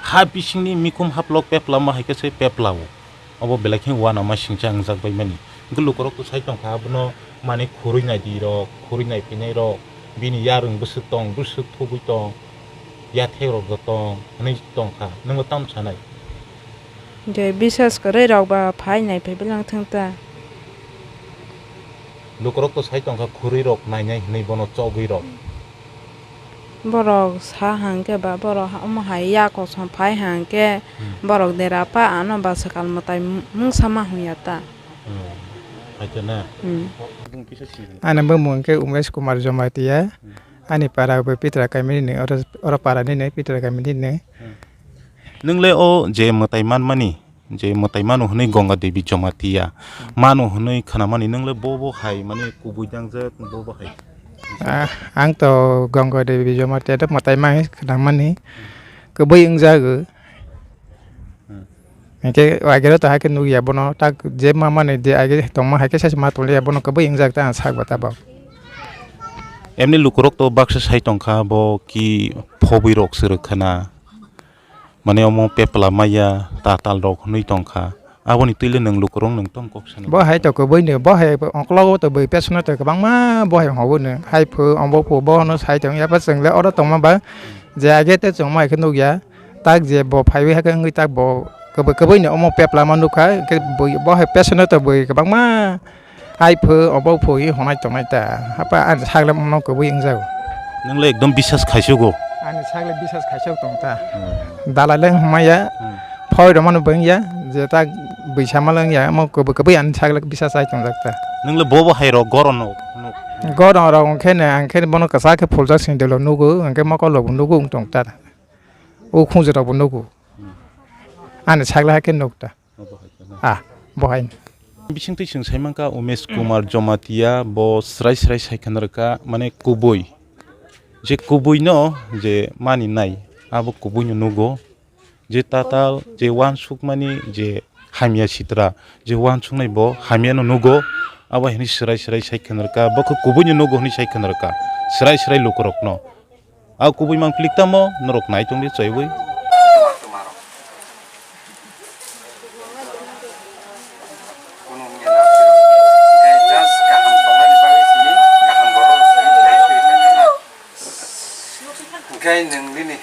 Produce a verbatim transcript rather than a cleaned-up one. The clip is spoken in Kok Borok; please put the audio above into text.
Ha bisingni mikhum haplok peplama hai khe se peplao. Obo belai khe uanama singcha wngjak bai mani. Hwnkhe lukurok to sai tongkha, abono manwi khurui naidi rok, khurui naiphinai rok, bini yarwng bwswk tong, bwswk thugui tong, yathek rok bo tong, hwnwi tongkha. Nwngbo tamo sanai? Je bisas kwrwi rok ba phai naiphai beleng thang ta. Lukurok to sai tongkha, khurui rok nainai hwnwi bono chogwi rok. Borok sa hang khe ba, borok ha-, omo hai ya kosom phai hang khe, hmm, borok dera pa ano ba swkang mwtai mungsa ma hwn ya ta. Hmm. Hai khe na? Hmm. Ani bumung khe Umesh Kumar Jamatia. Hmm. Ani para bo Pitra kamini ni, oro, oro para nini Pitra kamini ni. Hmm. Nwng le o je mwtai manmani, je mwtai mano hwnwi Ganga Devi Jamatia, hmm, mano hwnwi khnamani, nwng le bo bo hai mani kubui dangjak, bo bo hai? Ah, ang to Ganga Devi Jamatia to mwtai mano hwnwi khnamani, kubui wngjago. Hmm. Hinkhe agero to hai khe nukya bono, tak je ma mani je age tongma hai khe saisa ma tongya bono kubui wngjak ta ang sak ba tabok. Emni lukurok to baksa sai tongkha, bo ki phobwi rok se rwkha na. Mane omo pepla maya, tatal rok hwnwi tongkha. Aboni twi le nwng lukurok nwng tong kok sani. Bo hai to kubui ni, bo hai ongklogo to bui pesonno to kwbangma bo hai hobo no. Hai phu, ombo phu, bo hwnwi sai tong ya, ba chwng le oro tongma ba je age te chwng ma hai khe nukya. Tak je bo phaiwi hakhe wngwi tak bo kwbwi, kwbwi ni omo pepla ma nukha, hwnkhe bui, bo hai pesonno to bui kwbangma hai phu, obo phu hi honai tongnai ta. Hapa ani sak le mono kwbwi wngjago. Nwng le ekdom bisas khaichugo. Ani sak le bisas khaisuk tong ta. Hmm. Dalai le wngmaya, hmm, phoi rw mano bo wngya, je tak bui sama le wngya, omo kwbwi, kwbwi ani sak le bisas chai tongjak ta. Nwng le bo bo hai rok goron no, no. Goron rok wngkhe ne, ang khe bono kwchak khe phuljak sindilo nugo, hwnkhe mokol rok bo nugo wng tong ta. O khunju rok bo nugo. Hmm. Ani sak le hakhe nuk ta. Obo hai kheno. Ah, bo hai. Bisingtwi chwng sai mankha Umesh Kumar Jamatia, bo srai srai sai kheno rwkha, mane kubui. Je kubui no je mani nai, abo kubui no nugo. Je tatal, je uansukmani, je hamya sitra, je uansuknai bo hamya no nugo. Abo hwnwi srai srai sai kheno rwkha, bo khe kubui no nugo hwnwi sai kheno rwkha. Srai srai lukurok no. A kubui mang plik tamo, norok nai tongdi chaiwi. Hwnkhe nwng bini